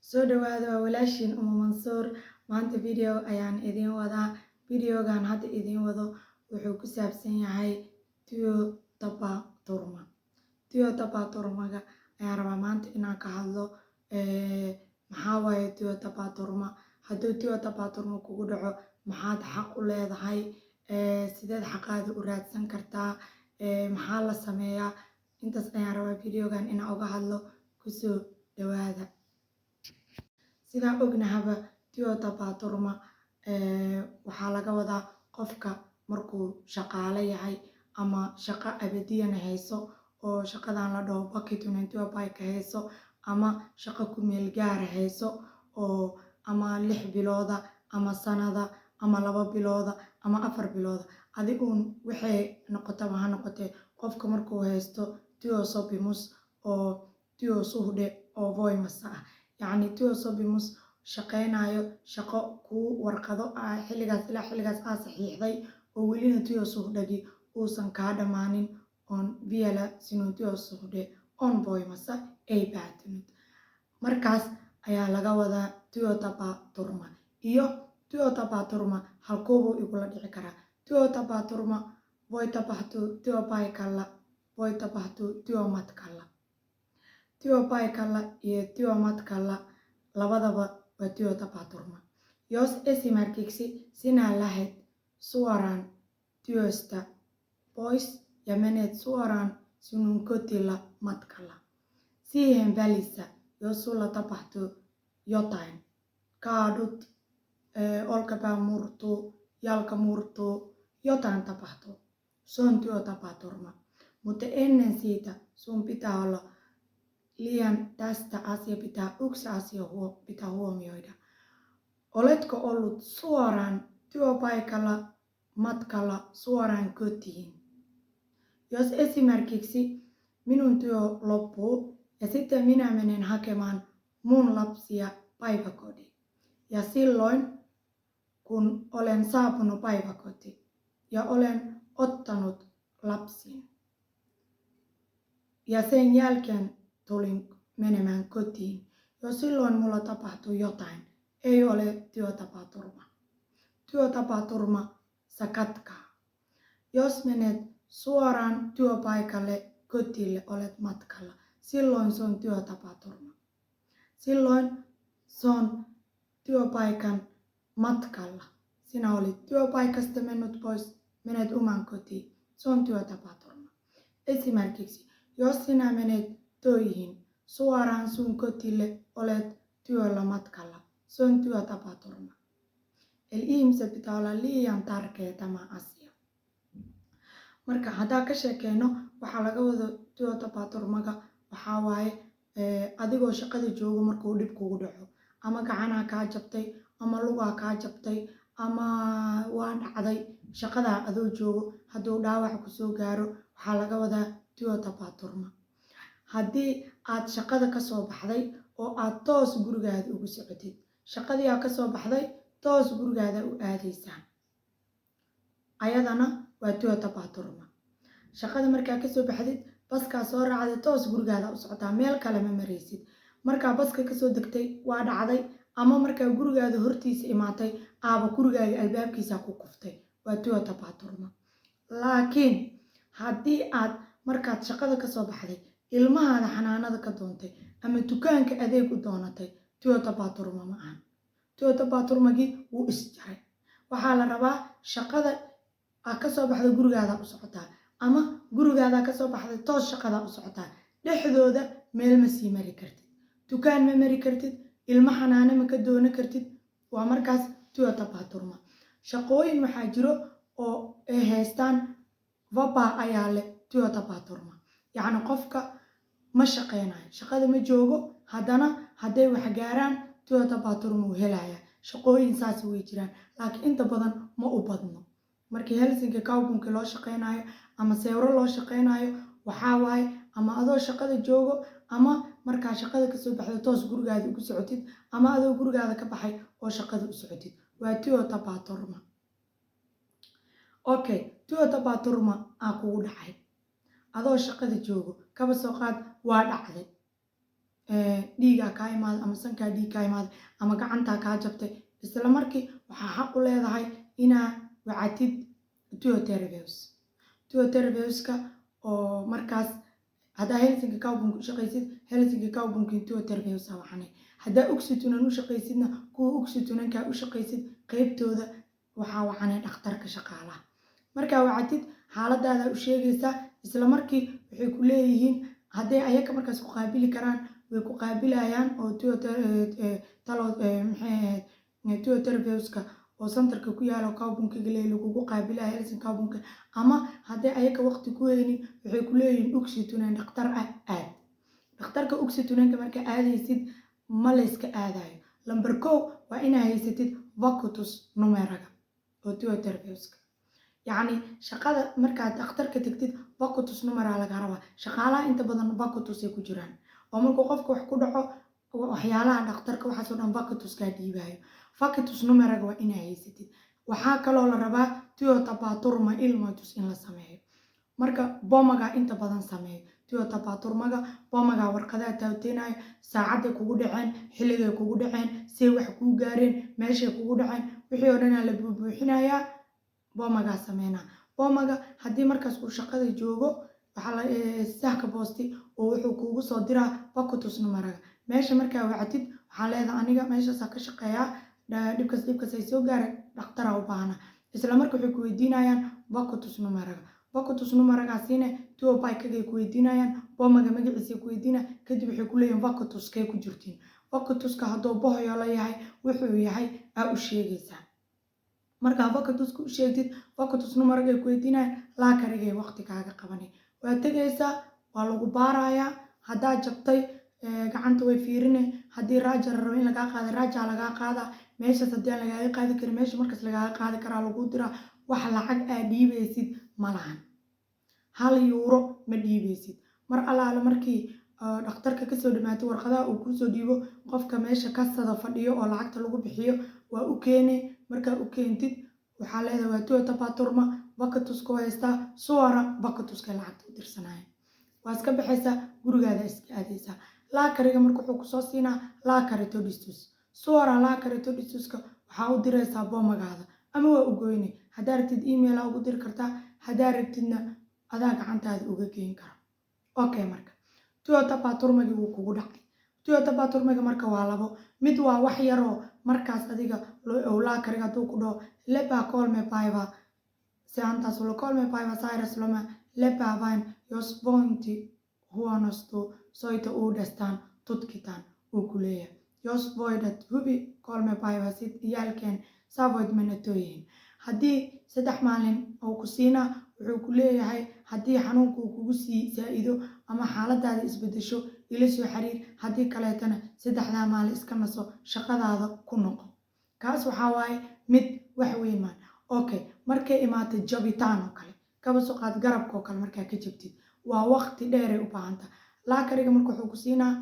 Soo dhawaada, waa walaashiin Uma Mansuur. Maanta video ayaan idiin wadaa. Videogan hadda idiin wado wuxuu ku saabsan yahay työtapaturma. Työtapaturmaga ayaan rabaa maanta inaan ka hadlo. Maxaa waaye työtapaturma? Hadduu työtapaturma kugu dhaco, maxaad xaq u leedahay? Sideed xaqaada u raadsan kartaa? Maxaa la sameeyaa? Intaas ayaan rabaa videogan inaan uga hadlo. Kusoo dhawaada. Sidaan ognahaba, työtapaturma waxaa laga wadaa qofka markuu shaqaale yahay ama shaqo abadiyana hayso, oo shaqadan la dhaho vakituinen työpaikka hayso, ama shaqo ku meel gaara hayso, oo ama 6 bilooda ama sanada ama 2 bilooda ama 4 bilooda, adiguun waxay noqotaba ha noqotee, qofka markuu haysto työsopimus oo työsuhde oo voimassa ah, yacni työsopimus shaqeynayo, shaqo kuu warqado ah xilligaas ilaa xilligaas aa saxiixday, oo welina työsuhdegi uusan kaa dhammaanin, on vielä sinun työsuhde on voimassa, ei päättynyt. Markaas ayaa laga wadaa työtapaturma. Iyo työtapaturma halkuubuu igula dhici karaa? Työtapaturma voi tapahtua työpaikalla, voi tapahtua työmatkalla. Työpaikalla iyo työmatkalla labadaba waa työtapaturma. Jos esimerkiksi sinä lähdet suoraan työstä pois ja menet suoraan sinun kotilla matkalla, siihen välissä, jos sulla tapahtuu jotain, kaadut, olkapää murtuu, jalka murtuu, jotain tapahtuu. Se on työtapaturma. Mutta ennen siitä sun pitää olla liian tästä asia pitää, yksi asia pitää huomioida. Oletko ollut suoraan työpaikalla matkalla suoraan kotiin? Jos esimerkiksi minun työ loppuu ja sitten minä menen hakemaan mun lapsia päiväkotiin. Ja silloin, kun olen saapunut päiväkotiin ja olen ottanut lapsin, ja sen jälkeen tulin menemään kotiin. Jos silloin mulla tapahtui jotain, ei ole työtapaturma. Työtapaturma sä katkaa, jos menet suoraan työpaikalle kotille olet matkalla, silloin se on työtapaturma. Silloin se on työpaikan matkalla. Sinä olit työpaikasta mennyt pois, menet oman kotiin. Se on työtapaturma. Esimerkiksi, jos sinä menet töihin suoraan sun kotille, olet työllä matkalla. Se on työtapaturma. Eli ihmiset pitää olla liian tärkeä tämä asia. Marka haddaan ka sheekeyno waxaa laga wado työtapaturmaga, waxaa waaye adigoo shaqada joogo markuu dhib kugu dhaco, ama gacanaa kaa jabtay, ama lugaa kaa jabtay, ama waa dhacday shaqadaa adoo joogo, hadduu dhaawac kusoo gaaro, waxaa laga wadaa työtapaturma. Haddii aad shaqada kasoo baxday oo aad toos gurigaada ugu socotid, shaqadii aa kasoo baxday, toos gurigaada u aadaysaa, ayadana waa työtapaturma. Shaqada markaa kasoo baxdid, baskaa soo raacday, toos gurigaada u socotaa, meel kale ma maraysid. Markaa baska kasoo degtay waa dhacday, ama markaa gurigaada hortiisa imaatay aaba gurigaaga albaabkiisa ku kuftay, waa työtapaturma. Laakiin haddii aad markaad shaqada kasoo baxday ilmahaada xanaanada ka doontay ama dukaanka adeeg u doonatay, työtapaturma ma ahan. Työtapaturmagii wuu isjaray. Waxaa la rabaa shaqada aa kasoo baxday gurigaada u socotaa, ama gurigaadaa kasoo baxday toos shaqadaa u socotaa, dhexdooda meel ma sii mari kartid, dukaan ma mari kartid, ilmo xanaano ma ka doonan kartid, waa markaas työtapaturma. Shaqooyin waxaa jiro oo ay haystaan vapaa ayaa leh työtapaturma, yacni qofka ma shaqeynayo, shaqada ma joogo, haddana hadday wax gaaraan työtapaturma uu helaya. Shaqooyin saas way jiraan, laakiin inta badan ma u badno. Markii Helsinki kaupunki loo shaqeynayo ama seuro loo shaqeynayo, waxaa waaye ama adoo shaqada joogo, ama markaa shaqada kasoo baxdo toos gurigaada ugu socotid, ama adoo gurigaada ka baxay oo shaqada u socotid, waa työtapaturma. Okay, työtapaturma aa kugu dhacay adoo shaqada joogo, kaba soo qaad waa dhacday. Dhiigaa kaa imaaday ama sankaa dhiig kaa imaaday ama gacantaa kaa jabtay, isla markii waxaa xaq u leedahay inaa wacatid työterveys. Työterveyska oo markaas haddaa Helsinki kaupunki u shaqaysid, Helsinki kaupunkin työterveys waxanay. Haddaa yksityinen u shaqaysidna, kuwa yksityinenkaa u shaqaysid qeybtooda waxaa wacanay dhakhtarka shaqaalaha. Markaa wacatid, xaaladaada u sheegaysaa. Isla markii waxay ku leeyihiin, hadday ayaga markaas ku qaabili karaan, way ku qaabilayaan oo talo maxay ahayd, työterveyska oo centerka ku yaalo kaupunkiga le lagugu qaabilaya Helsinki kaupunki. Ama hadday ayaga waqti ku heynin, waxay ku leeyihiin yksityinen dhakhtar ah aad. Dhakhtarka yksityinenka marka aadaysid, ma layska aadayo. Lamber 1 waa inaa haysatid vakuutusnumeroga oo työterveyska. Yacni shaqada markaad dhakhtarka tagtid, vakuutusnumeraa laga rabaa. Shaqaalaha inta badan vakuutusay ku jiraan, oo markuu qofka wax ku dhaco, waxyaalaha dhakhtarka waxaasoo dhan vakuutuskaa dhiibayo. Vakuutusnumeroga waa inaa haysatid. Waxaa kaloo la rabaa työtapaturma ilmoitus in la sameeyo. Marka bomaga inta badan sameeyo työtapaturmaga, bomaga warqadaha taawteenayo, saacadday kugu dhaceen, xilligay kugu dhaceen, say wax kuu gaareen, meeshay kugu dhaceen, wixii oo dhanaa la buubuuxinayaa. Bomagaa sameynaa. Bomaga haddii markaas uu shaqada joogo, waxaa la sähköposti oo wuxuu kuugu soo diraa vakuutusnumeroga. Meesha markaa wacatid, waxaa leedahay aniga meeshaasaa ka shaqeeyaa, dhibkas dhibkas ay soo gaaray, dhakhtaraa u baahana. Isla marka waxay ku weydiinayaan vakuutusnumeroga. Vakuutusnumerogaasiine työpaikkagay ku weydiinayaan, bomaga magaciisay ku weydiinayaan. Kadib waxay ku leeyihin vakuutuskay ku jirtiin. Vakuutuska hadduu Pohjola yahay, wuxuu yahay aa u sheegaysaa. Markaa vakuutuska u sheegtid, vakuutusnumerogay ku weydiinayaan, lääkärigay waqti kaaga qabanay. Waa tegaysaa, waa lagu baarayaa. Haddaa jabtay gacanta, way fiirine. Haddii raaja la rabo in lagaa qaada, raajaa lagaa qaadaa meeshaas. Haddii aan lagaaga qaadi karin, meesha markaas lagaaga qaadi karaa lagu diraa. Wax lacag aa dhiibaysid ma lahan, 1 euro ma dhiibaysid. Mar allaale markii dhakhtarka kasoo dhamaatay, warqadaha uu kuusoo dhiibo, qofka meesha kasada fadhiyo oo lacagta lagu bixiyo waa u keene. Markaa u keentid, waxaa leedahay waa työtapaturma, vakuutuska haystaa, suora vakuutuska lacagta u dirsanaya. Waa iska baxaysaa, gurigaada iska aadaysaa. Lääkäriga marka wuxuu kusoo siinaa lääkärintodistus. Suora lääkärintodistuska waxaa u diraysaa bomagaada ama waa u goyne. Haddaa rabtid email ugu diri kartaa, haddaa rabtidna adaa gacantaada uga geyn kara. Okay, marka työtapaturmagi wuu kugu dhacay. Työtapaturmaga marka waa labo. Mid waa wax yaroo markaas adiga lääkäriga hadduu ku dhaho lepää 3 päivää, se antaa sulle 3 päivää sairausloma, lepää vain, jos vointi huonostuu, soita uudestaan, tutkitaan, uu ku leeyahay. Jos voidat hyvin 3 päivää sit jälkeen, sä voit mennä töihin. Haddii 3 maalin uu ku siinaa, wuxuu ku leeyahay haddii xanuunka uu kugu sii saa-ido ama xaaladaada isbedesho, ila soo xiriir. Haddii kaleetana 3-daa maalin iska naso, shaqadaada ku noqo. Kaas waxaa waaye mid wax weyn maan. Okay, markay imaata jabitaan oo kale, kaba soo qaad garabka oo kale, markaa ka jabtid, waa waqti dheeray u baahanta. Lääkäriga marka wuxuu ku siinaa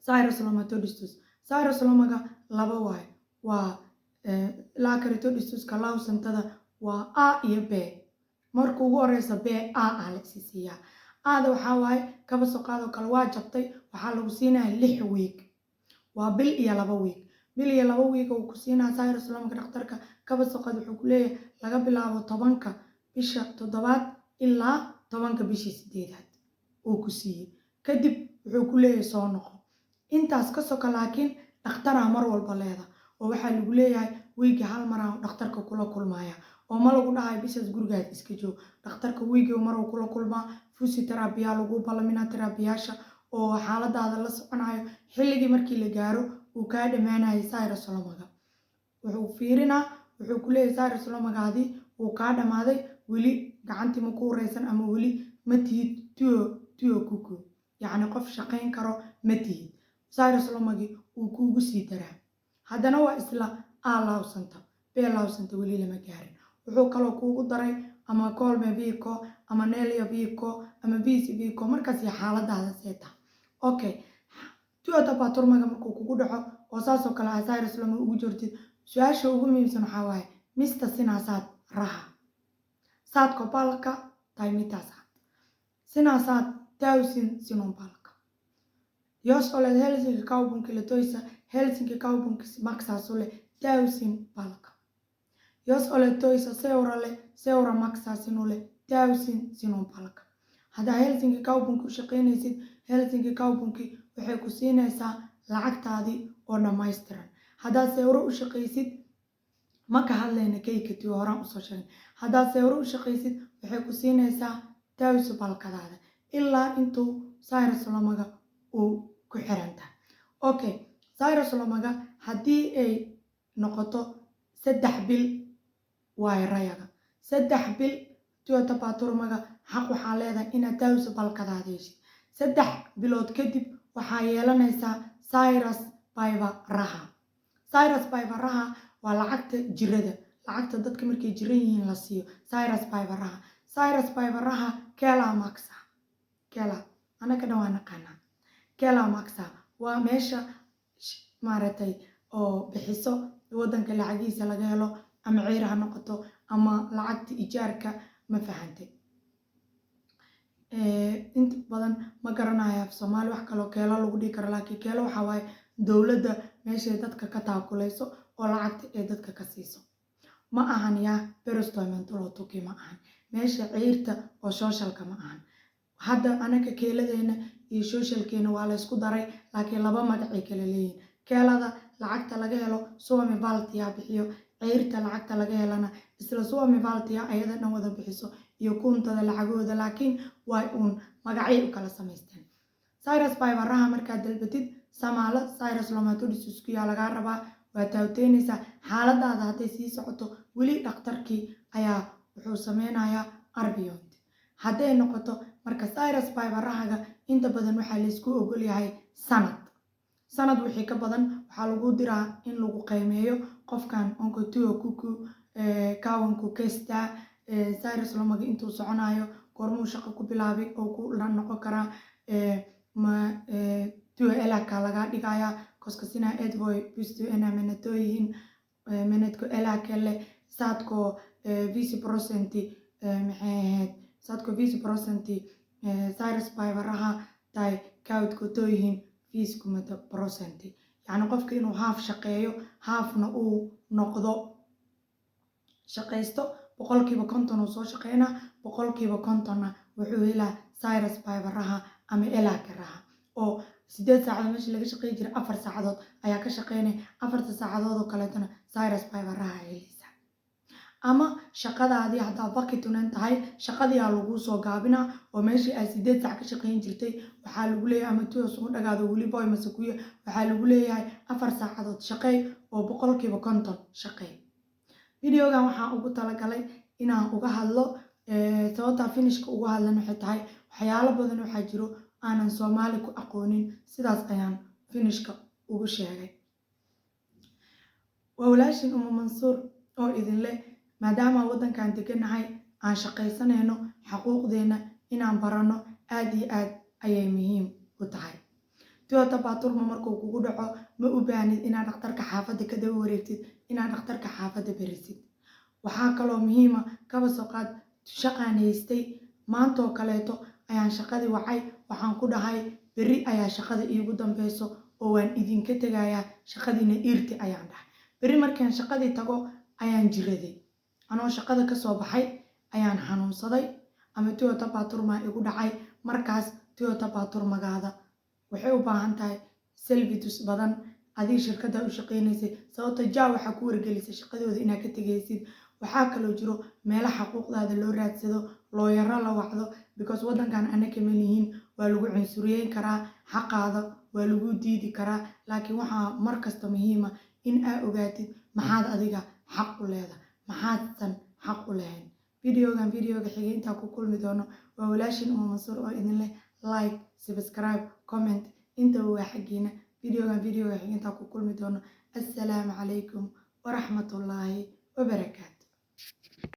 sairauslomatodistus. Sairauslomaga laba waaye. Waa lääkärintodistuska lausuntada waa A iyo B. Marka ugu horeysa B A ah la isi siiyaa. Ada waxaa waaye, kaba soo qaadoo kale, waa jabtay, waxaa lagu siinaya 6 week, waa bil iyo 2 week. Bil iyo 2 week uu ku siinaya sairauslomaka dhakhtarka. Kaba soo qaad wuxuu ku leeyahay laga bilaabo 10-ka bisha toddobaad ilaa 10-ka bishii sideedaad uu ku siiyey. Kadib wuxuu ku leeyahay soo noqo. Intaas ka soka laakiin dhakhtaraa mar walba leeda, oo waxaa lagu leeyahay wiigi hal maraa dhakhtarka kula kulmaya, oo ma lagu dhahayo bishaas gurigaad iska joog. Dhakhtarka wiigi maruu kula kulmaa, fysioterapia lagu ballaminaa, terabiyaasha oo xaaladaada la soconayo. Xilligii markii la gaaro uu kaa dhammaanayay sairauslomaga, wuxuu fiirinaa, wuxuu ku leeyahay sairauslomagaadii wuu kaa dhammaaday, weli gacantii ma ku wareysan ama weli ma tihid työkyky, yacni qof shaqayn karo ma tihid. Sairauslomagii wuu kuugu sii daraa. Haddana waa isla A lausunto, B lausunto weli lama gaarin. Wuxuu kaloo kuugu daray ama 3 viikko ama 4 viikko ama 5 viikko, markaas iyo xaaladaada seeta. Okay, työtapaturmaga markuu kugu dhaco oo saasoo kale ah sairausloma ugu jirtid, su-aasha ugu muhiimsan waxaa waaye: mistä sinä saat rahaa? Saatko palkka tai mitä saat? Sinä saat täysin sinun palkka. Jos olet Helsingin kaupungille töissä, Helsingin kaupunki maksaa sulle täysin palkan. Jos olet töissä seuralle, seura maksaa sinulle täysin sinun palkan. Haddaa Helsinki kaupunki u shaqaynaysid, Helsinki kaupunki waxay ku siinaysaa lacagtaadii oo dhammaystiran. Haddaad seuro u shaqaysid, ma ka hadlayna keikkatyö, horaan usoo sheegay, haddaad seuro u shaqaysid waxay ku siinaysaa täysi palkkadaada ilaa intuu sairauslomaga uu ku xiran tahay. Okay, sairauslomaga haddii ay noqoto 3 bil waayo rajaga 3 bil, työtapaturmaga xaq waxaa leedahay inaad täysi palkkadaada heshid. 3 bilood kadib waxaa yeelanaysaa sairauspäiväraha. Sairauspäiväraha waa lacagta jirada, lacagta dadka markay jiran yihiin la siiyo. Sairauspäiväraha, sairauspäiväraha Kela maksaa. Kela anaka dhan waa naqaanaa. Kela maksaa waa meesha maaragtay oo bixiso waddanka lacagihiisa laga helo, ama ceyr ha noqoto ama lacagta ijaarka. Ma fahantay? Inta badan ma garanayo af Soomaali wax kaloo Kela lagu dhihi karo, laakiin Kela waxaa waaye dowladda meeshay dadka ka taakuleyso oo lacagta ay dadka ka siiso. Ma ahan yaa perustoimeentulotuki, ma ahan meesha ceyrta oo socialka, ma ahan. Hadda anaka Keladeena iyo socialkeena waa la ysku daray, laakiin laba magacay kala leeyihin. Kelada lacagta laga helo Suomen valtio bixiyo, ceyrta lacagta laga helana isla Suomen valtio ayada dhan wada bixiso iyo kuntada lacagahooda, laakiin way uun magacay u kala samaysteen. Sairauspäiväraha markaad dalbatid, samalla sairauslomatodistuskuyaa lagaa rabaa, waa taawteynaysaa. Xaaladaada hadday sii socoto weli, dhakhtarkii ayaa wuxuu sameynayaa arviointi. Hadday noqoto marka sairauspäivärahaga, inta badan waxaa laysku ogolyahay sanad. Sanad wixii ka badan waxaa lagu diraa in lagu qiimeeyo qofkan onko työkyky, kauanko kestää sairauslomaga, intuu soconayo, goormuu shaqo ku bilaabay oo ku la noqon karaa, ma työeläkkeellä lagaa dhigayaa, koska sinä et voi pystyä enää mennä töihin, menetkö eläkkeelle, saatko 5 prosentti, maxay ahayd, saatko 5 prosentti sairauspäiväraha tai käytkö töihin 50 prosentti. Yacni qofka inuu haaf shaqeeyo, haafna uu noqdo shaqaysto, 50% uu soo shaqeynaa, 50%na wuxuu helaa sairauspäiväraha ama eläkeraha, oo 8 saacadood meesha laga shaqeyn jiray 4 saacadood ayaa ka shaqeynaya, afarta saacadood oo kaleetana sairauspäiväraha helaysa. Ama shaqadaadii haddaa vakituinen tahay, shaqadii aa laguu soo gaabinaa oo meeshii aad 8 saac ka shaqeyn jirtay waxaa lagu leeyahay, ama työsuhdegaaga weli voimassa kuya, waxaa lagu leeyahay 4 saacadood shaqeey oo 50% shaqeey. Videogan waxaan ugu talagalay inaan uga hadlo, sababtaa Finnishka uga hadlan waxay tahay waxyaalo badan waxaa jiro aanan Soomaali ku aqoonin, sidaas ayaan Finnishka ugu sheegay. Waa walaashin Uma Mansuur oo idin leh, maadaama waddankan deganahay, aan shaqaysanayno, xaquuqdeena inaan baranno aad iyo aad ayay muhiim u tahay. Työtapaturma markuu kugu dhaco, ma u baahnid inaad dhakhtarka xaafadda ka daba wareegtid, inaad dhakhtarka xaafadda berisid. Waxaa kaloo muhiima, kaba soo qaad shaqaan haystay, maantoo kaleeto ayaan shaqadii wacay, waxaan ku dhahay berri ayaa shaqada iigu dambeyso oo waan idinka tegayaa shaqadiina, irti ayaan dhahay. Berri markaan shaqadii tago ayaan jiraday, anoo shaqada kasoo baxay ayaan xanuunsaday ama työtapaturma igu dhacay. Markaas työtapaturmagaada waxay u baahan tahay selvitys badan adii shirkadda u shaqeynaysay, sababta jaa waxaa ku wargelisay shaqadooda inaad ka tegaysid. Waxaa kaloo jiro meelo xaquuqdaada loo raadsado, lawyero la wacdo, because waddankan anaka ma lihiin, waa lagu cunsuriyeyn karaa, xaqaada waa lagu diidi karaa. Laakiin waxaa mar kasta muhiima in aa ogaatid maxaad adiga xaq u leedahay, maxaadsan xaq u lahayn. Videogan videoga xigay intaa ku kulmi doono, waa walaashin Uma Mansuur oo idin leh like, subscribe, comment, intaba waa xaggiina. Videogan videoga xigay intaa ku kulmi doono, assalaamu calaykum waraxmatullaahi wabarakaatu.